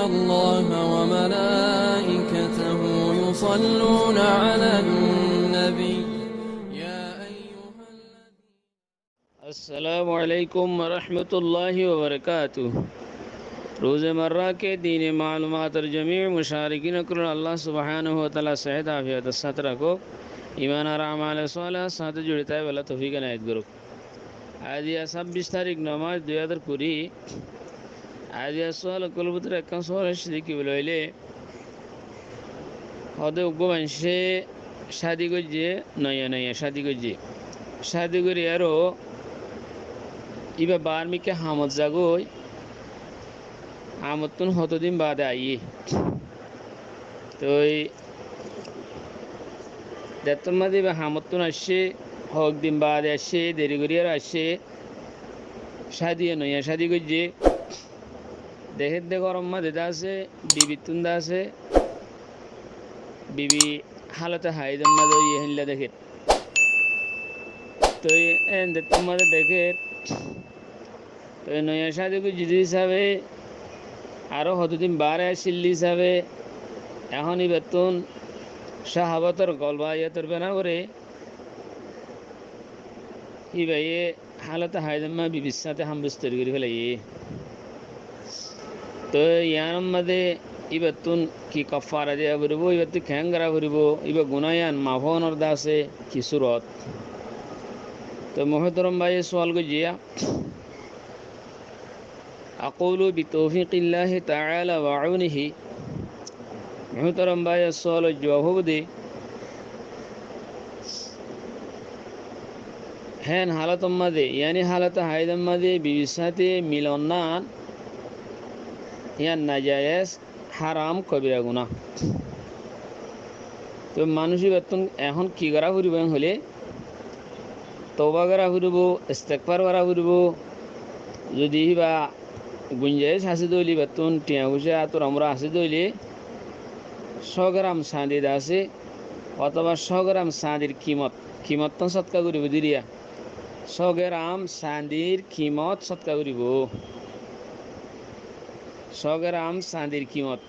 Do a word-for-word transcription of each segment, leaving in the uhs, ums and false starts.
الله وملائكته يصلون على النبي. يا أيها الذين السلام عليكم ورحمة الله وبركاته. روز مرہ کے دینی معلومات اور جمیع مشارکین کو اللہ سبحانہ و تعالیٰ صحت عافیت ساتھ رکھو، ایمان اور اعمال صالح ساتھ جڑتا ہے، اللہ توفیق عنایت کرو۔ Aijja sábbic tarík, no mac, dui házar kuri. Aijja sual ókkolor bútore ekkán sual aiccé de ki bóle hoilé, hoóde uggwá maincé cádi goijjé, noiya noiya cádi goijjé. Cádi gorí aró íba baár mikká hamot zagói, hamottún hotodin baade aiyé. Toi dettór mazé íba hamottún aiccé, hoddin baade aiccé, deri gorí aró aiccé, cádiye noiya cádi goijjé. Dehér de góror mazé de asé, bibittún de asé, bibi hálote haidor mazé óiye héndilla dehér. Toi en dettór mazé dehér, toi noiya cádi goijjé de hísabe, aró hotodin baáre accíl de hísabe, ehón íbattún cáhabotor golba iyator bena goré, íbaye hálote haidor mazé bibir sáñte ham bistori gorí félaiyé. Toi yiánor mazé íbattún ki kaffara diya foribó, íbattún keén gorá foribó, íba guná yián maf ónor de asé ki surot? Toi muhtarom báiye sual goijjé, أقول بتوفيق الله تعالى وعونه. Muhtarom báiye sualor juab óibo de, hén hálotor mazé, yáni hálote haidor mazé bibir sáñte milon nan, yián najayez, háram, kobira guná. Toi manúic íbattún ehón ki gorá foribó en hoilé, touba gorá foribó, istigfar gorá foribó. Zodi íba gunjaic asé de óile, íbattún tiañ foicá atura mura asé de óile, só geram sañdi de asé, otóba só geram sañdir kimot, kimottún sótka goríbo diriya. Só geram sañdir kimot sótka goríbo. Só geram sañdir kimot.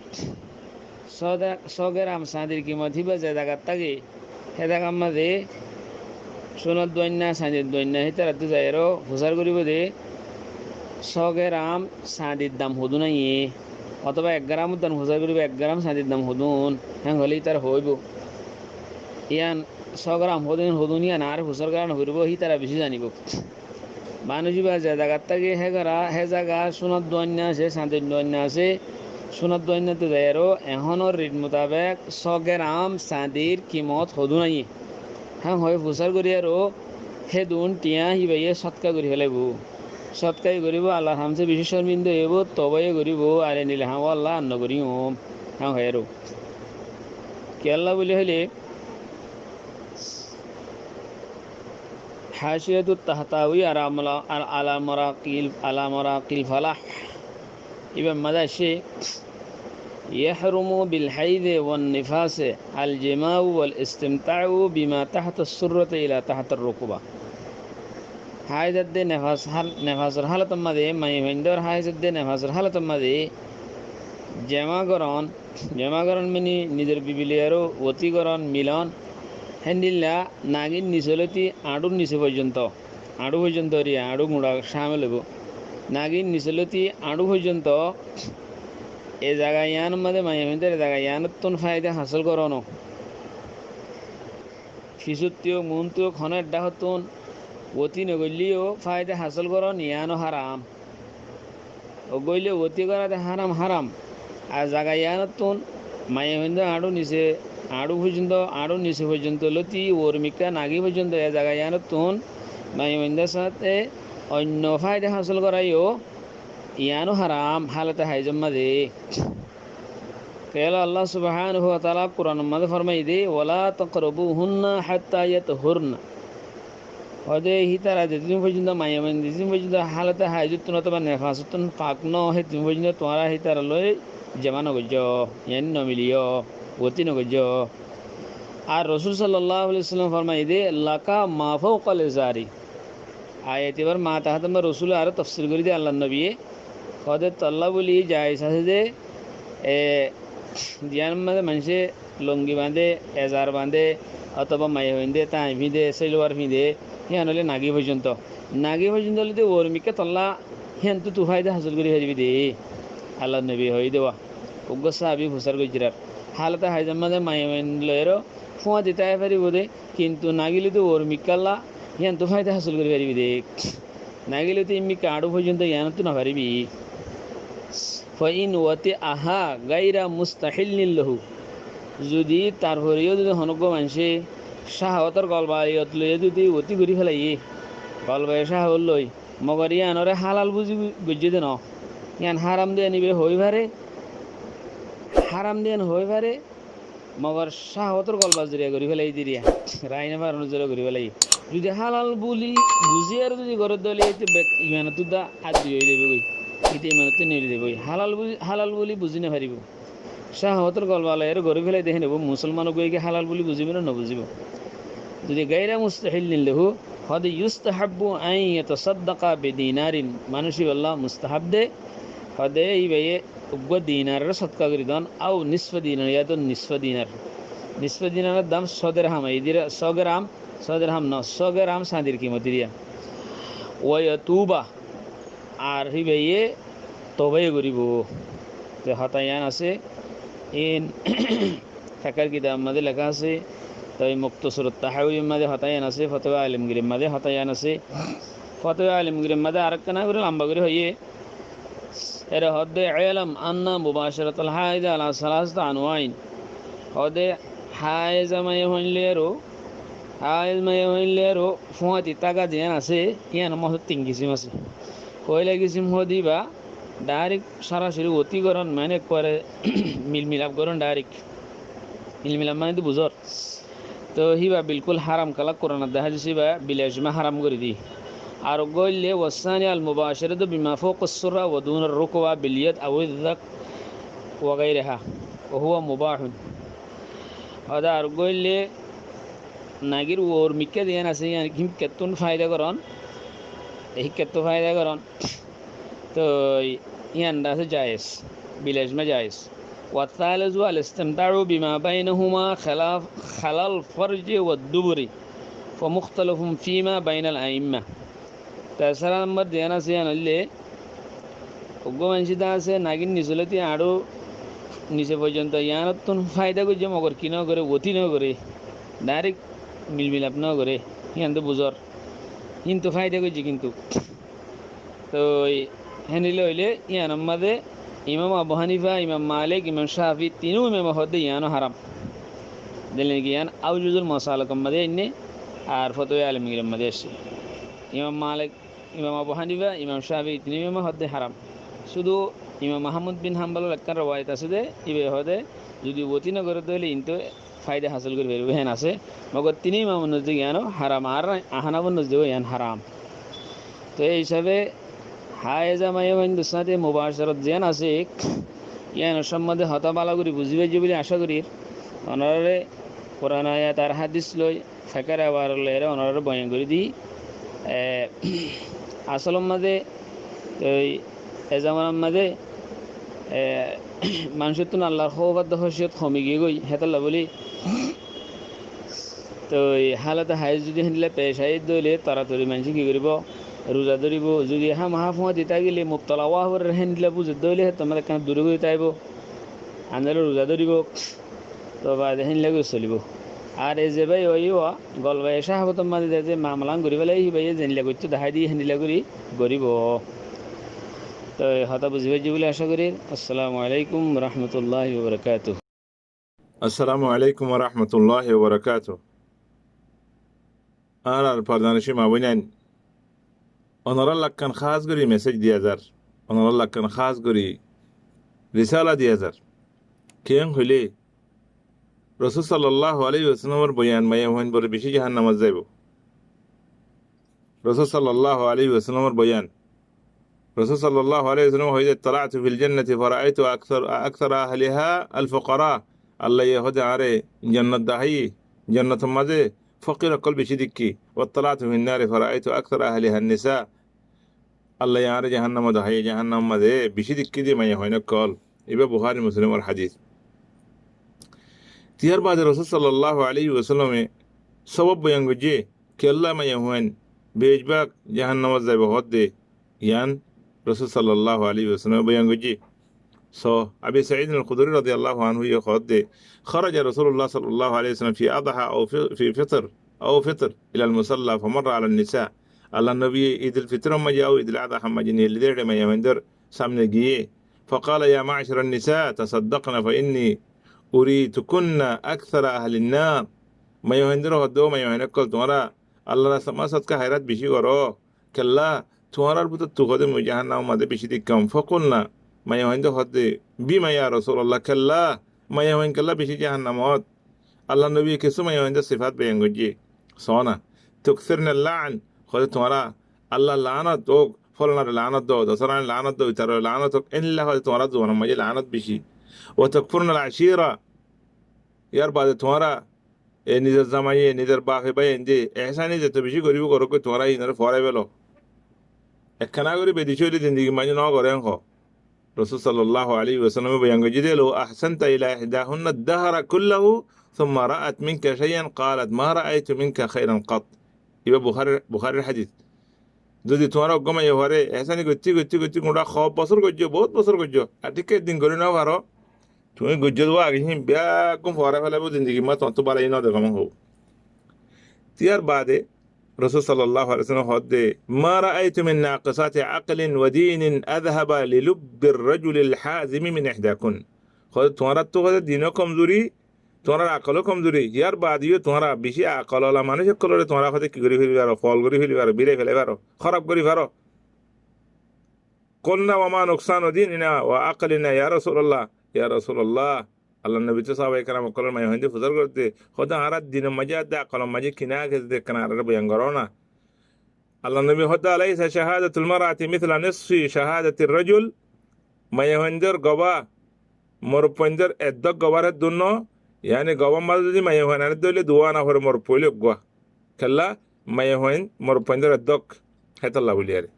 Só de-, só geram sañdir kimot híba ze zagat táke, hé zagar mazé cúnor duainna, sañdir duainna, hítarattú zaiyaró fusár goríbo de, só geram sañdir dam hodún aiyé, otóba ek geramor dam fusár goríbo, ek geram sañdir dam hodún, héen hoilé hítara hoóibo. Yián só geram hodún, hodún yián añáre fusár gorá no foribó, hítara bicí zanibo. Manúic íba ze zagat táke hé gora, hé zaga cúnor duainna asé, sañdir duainna asé, cúnor duainnattú zaiyaró ehónor rit mutabek só geram sañdir kimot hodún aiyé, héen hoói fusár gorí aró hédun tiañ íbaye sótka gorí félaibó. Sótka yó goríbo, Allar hamsé bicí córminda óibo, touba yó goríbo, ar endilla ham Allah ar no goríyum, héen hoói aró. Kiyólla buli hoilé, Háciyatut Tahtawi ala mara-, ala, ala maraqil, ala maraqil falah. Íbar mazé aiccé, يحرم بالحيض والنفاس الجماع والاستمتاع بما تحت السرة إلى تحت الركبة. Háiz edde nefas hál-, nefasor hálotor mazé, maiyafuaindór háiz edde nefasor hálotor mazé jema gorón, jema gorón mani nizor bibi loi aró wotí gorón, milón, héndilla nagír nise lóti añçúr nise foijjonto, añçú foijjonto riya, añçú guñça cámil óibo. Nagír nise lóti añçú foijjonto e zaga yiánor mazé maiyafuaindór e zaga yiánottún fáida hásil gorón. Fisóttu yó, muúntu yó, honó edda hottún wotí no goillé yó fáida hásil gorón yiáno háram. Uggúa óile wotí gorá de háram, háram. Ar zaga yiánottún maiyafuaindór añçú nise, añçú foijjonto, añçú nise foijjonto lóti uor mikká nagí foijjonto e zaga yiánottún maiyafuaindór sáñte oinno fáida hásil gorá yó yiáno háram, hálote háizor mazé. Kiyólla Allah subhanahu wa taala Quranor mazé formaiyé de, ولا تقربوهن حتى يطهرن. Hoóde hítara zedún foijjonto, maiyafuain zedún foijjonto hálote háizottún otóba nefasottún pak no ó, hédun foijjonto tuáñra hítara loi jema no goijjó, yáni no miliyó, wotí no goijjó. Ar Rosul sallallahu alaihi wasallam formaiyé de, لك ما فوق الإزار. Ayat ibár matahátomba Rosule aró tofsir gorí de Allar nobiye, hoóde tolla buli jaiz asé de, E, ziyán mazé maincé longi bañdé, ezar bañdé, otóba maiyafuain de táñi fiñde, sélwar fiñde, híyan óile nagi foijjonto. Nagi foijjonto óile de uor mikká tolla híyantu tu faida hásil gorí faribí de. Allar nobi hoiyé de wá. Uggúa sáhabi fusár goijjíl ar. Hálote háizor mazé maiyafuain loiyóre fúañti táki faribó de, kintu nagilé de uor mikkálla híyantu faida hásil gorí faribí de. Nagilé de immikká añçú foijjonto yíanottú no faribí. Fa in wati'aha gaira mustahillin lahu. Zudi tarfore yó zudi honóggua maincé cáhawator golba iyót loiyé zudi woti gorí félaiye, golba cáhawat loi, mogor yíanoré hálal buzí goijjé de noó. Yían háram de yían íba hoói fare, háram de yían hoói fare, mogor cáhawator golba zoriya gorí félaiye de yían. Rai no faronor zoriya gorí félaiye. Zudi hálal buli buzí ar zudi goré de óile, íte bek imanottú da addi ói zaibói. Íte imanottú neli zaibói. Hálal buli, hálal buli buzí no faribó. Cáhawator golba loiyóre gorí félai de hén óibo, musolman uggúa ki hálal buli buzíbo né no buzíbo? Zudi gaira mustahillin lahu, hoóde yustahabbu an yatasaddaqa bi dinarin. Manúic íballa mustahab de, hoóde íbaye uggúa dinaror sodka gorí don, au nisfa dinar, yá to nisfa dinar. Nisfa dinaror dam só derham, edira só geram, só derham no, só geram sañdir kimot edira. Wa yatuba, ar híbaye toba yó goríbo. Te hotá yían asé, in fekar kitabor mazé leká asé, toi Muktasarut Taháwir mazé hotá yían asé, Fotowa Alemgir mazé hotá yían asé. Fotowa Alemgir mazé arekkán gorí lamba gorí hoiyé, ere hoóde, "I'lam anna mubasharatal haid ala salasati anwa'in." Hoóde, háiza maiyafuain loiyóre, háiza maiyafuain loiyóre fúañti táka ziyán asé, yíanor mazé tin kisim asé. Foila kisim hoóde íba, direct sorasori woti gorón, mane ekkuare milmilap gorón direct. Milmilap mane to buzór. To híba bilkul háram, kala Kuranot dehá zaiyé híba bil ijma háram gorí diyé. Ar uggúa óile, wasani al mubasharatu bima fawqa surra wa duna rukba bil yad aw zak wa gairiha wa huwa mubahun. Hoóde ar uggúa óile nagir uor mikká ziyán asé, yían híkkattún faida gorón, e híkkattún faida gorón. Toi yían asé jaiz, bil ijma jaiz. Wa thalithu al istimta'u bima bainahuma khalaf, khalal farji wa duburi, fa mukhtalafun fima bainal aimma. Tesara nombor ziyán asé yían óile, uggúa maincé de asé nagir nisolóti añçú nise foijjonto yíanottún faida goijjé, mogor ki no goré, woti no goré, direct milmilap no goré, yían to buzór. Kintu faida goijjé kintu. Toi héndilla óile yíanor mazé Imam Abu Hanifa, Imam Malik, Imam Shafi, tino imame hoóde yíano háram. Délil ki yían Aujuzul Masalikor mazé ainné, ar Fotowa Alemgiror mazé aiccé. Imam Malik, Imam Abu Hanifa, Imam Shafi, tino imame hoóde háram. Cúdu Imam Ahmod bin Hambolor ekkán rowayat asé de, íba hoóde, zudi woti no goré de óile, intu faida hásil gorí faribó, hén asé. Mogor tino imamor nozdike yíano háram, ar Ahnafor nozdike yían háram. To ei hísabe háiza maiyafuaindor sáñte mubasharot ziyán asé, yíanor sombonde hotá bála gorí buzí faijjó buli acá gorír. Onoráre Kuran ayat ar hádis loi fekar abar loiyóre onoráre boyan gorí di. E, asolor mazé, toi e zamanar mazé, e, manúcottún Allar hóuf ar hóciyot homi giyé goi, hétolla buli. Toi hálote háiz zudi héndilla pec aiyé de óile toratori maincé ki goríbo? Ruza dóribo. Zudi hámaha fúañti tákile mubtala ówa foré héndilla buzé de óile héttor mazé ekkán dure gori táibo. Añára ruza dóribo. Toi baade héndilla gori solibo. Ar e ze bái óiye gol bái cáhawator mazé ze ze mamala gorí félaiye, hí báiye zendilla goittó dahái diye héndilla gori goríbo. Toi hotá buzí faijjó buli acá gorír. Assalamu alaikum wa rahmatullahi wa barakatuhu. Assalamu alaikum wa rahmatullahi wa barakatuhu. Añárar fordanaci mabóinain, onorallá ekkán hás gorí mesej diya zar, onorallá ekkán hás gorí risala diya zar. Kiyólla hoilé, Rosul sallallahu alaihi wasallamor boyan, maiyafuain boro beci jahannamot zaibo. Rosul sallallahu alaihi wasallamor boyan. Rosul sallallahu alaihi wasallam hoiyé de, "Tala'tu fil jannati fara'aitu akthar, akthara ahliha al fuqara." Allaye hoóde añáre jonnot daháiye, jonnotor mazé fokir ókkol beci deikké. "Wa tala'tu fin nari fara'aitu akthara ahliha an nisa." Allaye añáre jahannamot daháiye, jahannamor mazé beci deikké de maiyafuain ókkol. Ibá Buhári Muslimor hadis. Tiyar baade Rosul sallallahu alaihi wasallame sobab boyan goijjé, kiyólla maiyafuain beci bák jahannamot zaibo hoódde, yián Rosul sallallahu alaihi wasallame boyan goijjé. So, Abi Said al-Khudri radiyallahu anhu ye hoódde, خرج رسول الله صلى الله عليه وسلم في أضحى أو في، في فطر، أو فطر إلى المصلى فمر على النساء. Allar nobiye Idul Fitror maze au Idul Adhár maze neli dere maiyafuaindor samne giyé, فقال: يا معشر النساء تصدقن فإني أريتكن أكثر أهل النار. Maiyafuaindore hoódde, ó maiyafuain ókkol, tuáñra Allar rastat maze sodka háirat beci goró, kiyólla tuáñrar bútottu hoódde mui jahannamor maze beci deikkám. فقلن, maiyafuainde hoódde, بم يا رسول الله, kiyólla, maiyafuain kiyólla beci jahannamot? Allar nobiye kessú maiyafuaindor sifat boyan goijjé. Soó na. تكثرن اللعن, hoódde tuáñra Allar laánot ók, fólonare laánot do, dosáre laánot do, itarare laánot ók, endilla hoódde tuáñra zubanor maze laánot beci. وتكفرن العشيرة, yar baade tuáñra e nizor zamaiye, nizor bafe báiyainde ehsáni zeto beci goríbou gorók goi, tuáñra iínoré foórai félo. Ekkána gorí bedicí óile zindigir maze nógoré hoó. Rosul sallallahu alaihi wasallame boyan goijjé de, لو أحسنت إلى إحداهن الدهر كله ثم رأت منك شيئا قالت ما رأيت منك خيرا قط. Ibá Buhárir, Buhárir hadis. Zodi tuáñra uggwá maiyafuare ehsáni goittí, goittí, goittí, gura hoó bosór goijjó, bout bosór goijjó, ar thík eddin gorí nofaró, tuñí goijjó de age hín beggún foórai félaibo, zindigir maze tuáñttú bálai nodekó hoó. Tiyar baade Rosul sallallahu alaihi wasallame hoódde, ما رأيت من ناقصات عقل ودين أذهب للب الرجل الحازم من إحداكن. Hoódde tuáñrattú hoódde dino komzuri, tuáñrar akolo komzuri, yar baade yó tuáñra beci akol ola manúic ókkolore tuáñra hoódde ki gorí félai faro, fol gorí félai faro, birai félai faro, hóraf gorí faro. قلن وما نقصان ديننا وعقلنا يا رسول الله. Ya Rosulallah, Allar nobi tó sáhabaye keram ókkolor maiyafuainde fusár gorédde, hoódde añárar dinor maze ar de akolor maze ki nagos de ekkán añárare boyan goró na. Allar nobi hoódde, أليس شهادة المرأة مثل نصف شهادة الرجل. Maiyafuaindor gobá morotfuaindor eddók gobár eddún no, yáni gobár maze zodi maiyafuain ané de óile duwá ana foré morotfua óile uggwá. Kiyólla maiyafuain morotfuaindor eddók, hétolla buli aré.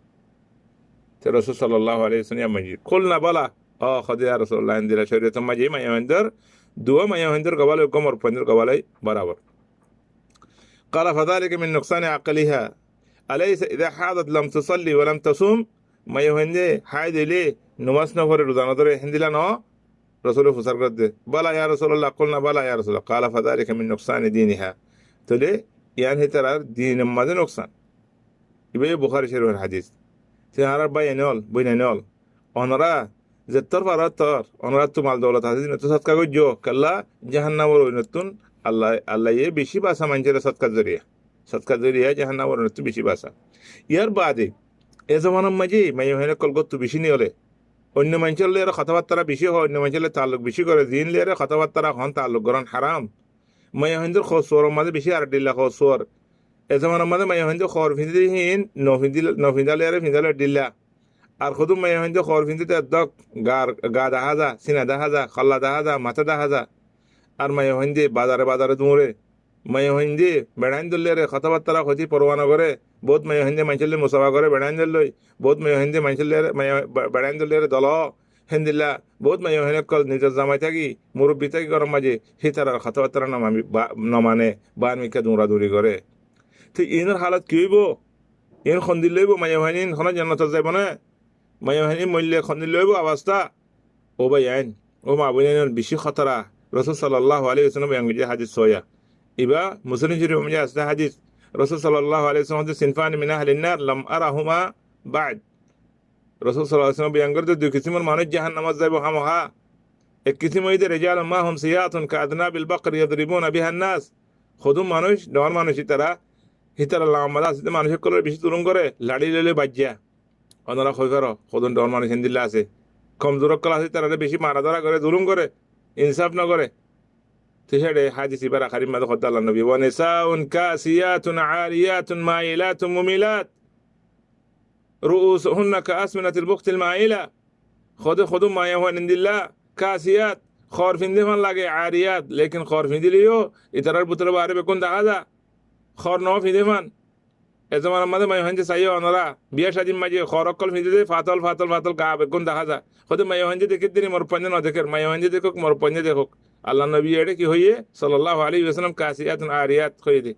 Te Rosul sallallahu alaihi wasallam yar maze, قلن بلى, ó, hoódde ya Rosulallah, endilla córiyotor maze maiyafuaindor duwá maiyafuaindor gobá loi uggwá morotfuaindor gobá loi borabor. قال فذلك من نقصان عقلها. أليس إذا حاضت لم تصل ولم تصم. Maiyafuainde háid óile nomás noforé, ruza nodóre, héndilla no? Rosule fusár gorédde, بلى يا رسول الله، قلن بلى يا رسول الله، قال فذلك من نقصان دينها. Tóile yián hítarar dinor maze nuksan. Ibá Buhári Córifor hadis. Te añárar báiyain ókkol, bóinain ókkol, onorá zettór faró ettór, onoráttu mal doulot asé de ínottú sodka goijjó, kiyólla jahannamor oinottún Allah, Allaye beci basa maincóre sodkar zoriya. Sodkar zoriya jahannamor oinottú beci basa. Yar baade e zomanar maze maiyafuain ókkol góttu beci niyóle, oinno maincór loi aró hotábattára beci hoó, oinno maincór loi taalluk beci goré, ziín loi aró hotábattára hoón, taalluk gorón haram. Maiyafuaindor hoor suoror maze beci ar dhilla hoor suor. E zomanar maze maiyafuainde hoor findé de hín no findé, no findá loi aró findá loi dhilla. Ar hodún maiyafuainde hoor findé de eddók, gar, ga dahá za, sina dahá za, holla dahá za, matá dahá za. Ar maiyafuainde bazare bazare duñre. Maiyafuainde beçaindor loi aró hotábattára hoití forwa no goré. Bout maiyafuainde maincór loi musafa goré beçaindor loi. Bout maiyafuainde maincór loi aró, maiya, be-, beçaindor loi aró dolo. Héndilla bout maiyafuain ókkol nizor zamai táki, murubbi táki góror maze hítarar hotábattára no mani, ba, no mane, baár mikká duñra duñri goré. Te iínor halot ki óibo? Iín hondilla óibo? Maiyafuain iín honó jonnotot zaibo né? Maiyafuain iín moille hondilla óibo abostá? Ó báiyain, ó maa bóinain, beci hótara. Rosul sallallahu alaihi wasallam boyan goijjé hadis sóiya. Ibá Muslim Córifor maze asé hadis. Rosul sallallahu alaihi wasallam hoódde, صنفان من أهل النار لم أرهما بعد. Rosul sallallahu alaihi wasallam boyan gorédde, dui kisimor manúic jahannamot zaibo hámaha. Ek kisim óilde, رجال معهم سياط كأذناب البقر يضربون بها الناس. Hodún manúic, dhoóñr manúic ítara, ítarar lamar maze asé de manúic ókkolore beci zulum goré, laçí loi loi baijjá. Onorá hoi faro, hodún dhoóñr manúic héndilla asé. Komzur ókkol asé, ítarare beci mara dóra goré, zulum goré, insáf no goré. Te héçe hadis ibár akárir maze hoódde Allar nobi, ونساء كاسيات عاريات مائلات مميلات رؤوسهن كأسنمة البخت المائلة. Hoódde hodún maiyafuain endilla, kasiyat, hoor findé fán lage, ariyat, lekin hoor findíle yó ítarar bútore baáre beggún dahá za. Hoor no findé fán. E zomanar mazé maiyafuain de saiyó onorá, biyá cádir mazé hoor ókkol fiñdé dé, fatol, fatol, fatol, gaa beggún dahá za. Hóde maiyafuain de dekér dé ni morotfuain de no dekér, maiyafuain de dekók, morotfuain de dekók. Allar nobi eçé ki hoiyé, sallallahu alaihi wasallam, kasiyatun ariyat hoiyé dé.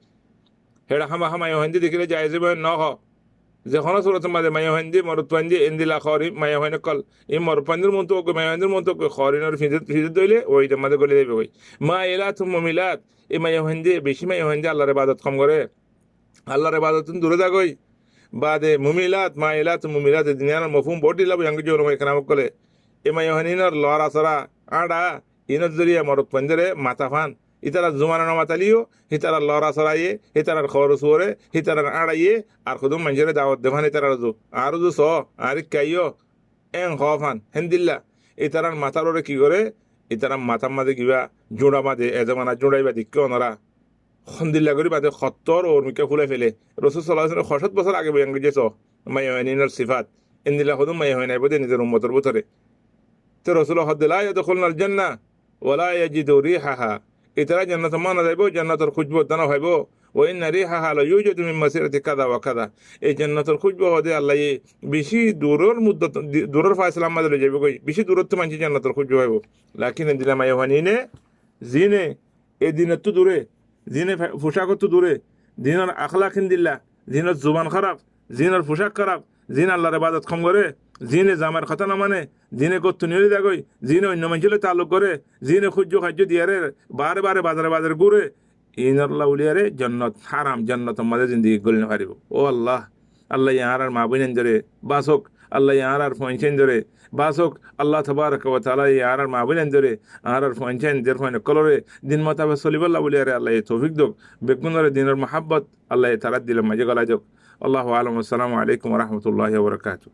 Héçe hámaha maiyafuain de dekíle jaiz óibo no hoó. Ze honó surotor mazé maiyafuain de, morotfuain de, endilla hoor maiyafuain ókkol, i morotfuain der muntu ókkol, maiyafuain der muntu ókkol, hoor inor fiñdé, fiñdé dóile, ói itar mazé góli zaibo goi. Mailatun mumilat, e maiyafuain de, beci maiyafuain de Allar ebadot hom goré. Allar ebadot tún dure zagói. Baade mumilat, mailat, mumilat, e duniyair mofhum bout dhilla boi, yangí ulamaye keram ókkole. E maiyafuain inor lorasora, añça, inor zoriya morotfuain dore mata fán. Itarar zubane no mataileyo, itarar lorasoraye, itarar hoor suore, itarar añçaiye, ar hodún maincóre dawot de fán itarar uzu. Añár uzu soó, añár ikká aiyó, en hoó fán. Héndilla, itarar matar uore ki goré, itarar matar mazé kibá juñça bañdé, e zomanar juñça ibá deikké onorá. Héndilla gorí bañdé hottór ourmikká fúlai félé. Rosul sallallahu alaihi wasallam hoó cót bosór age boyan goijjé soó. Maiyafuain inor sifat. Endilla hodún maiyafuain aibó dé nizor ummotor bútore. Te Rosule hoó dé, "La yadkhulnal jannah wa la yajidu rihaha." Itará jannotot no zaibo, jannotor kúcbu no faibo. "Wa inna rihaha la yujadu min masirati kada wa kada." E jannotor kúcbu hoó dé Allaye beci duror muddot, di-, duror faisalar mazé loi zaibo goi. Beci durottú maincé jannotor kúcbu faibo. Lakin endilla maiyafuain ine zine e dinottú dure, zine fe-, fucákottú dure, zinor akhlak héndilla, zinor zuban háraf, zinor fucák háraf, zine Allar ebadot hom goré, zine zamair hotá no mane, zine góttu niyóli zagói, zine oinno maincór loi taalluk goré, zine kúccu haijju diyaré, bare bare bazare bazare gúre, inolla uliyaré jannot háram, jannotor mazé zindigi góli no faribó. Ó Allah, Allaye añárar maa bóinaindóre basók, Allaye añárar fuainsáindóre basók, Allah tabaraka wa taalaye añárar maa bóinaindóre, añárar fuainsáindór fuain ókkolóre din mutabek solibólla buliyaré Allaye toufik douk, beggúnoré dinor muhábbot Allaye tarár dilor mazé golai douk. Allahu alam, assalamu alaikum wa rahmatullahi wa barakatuhu.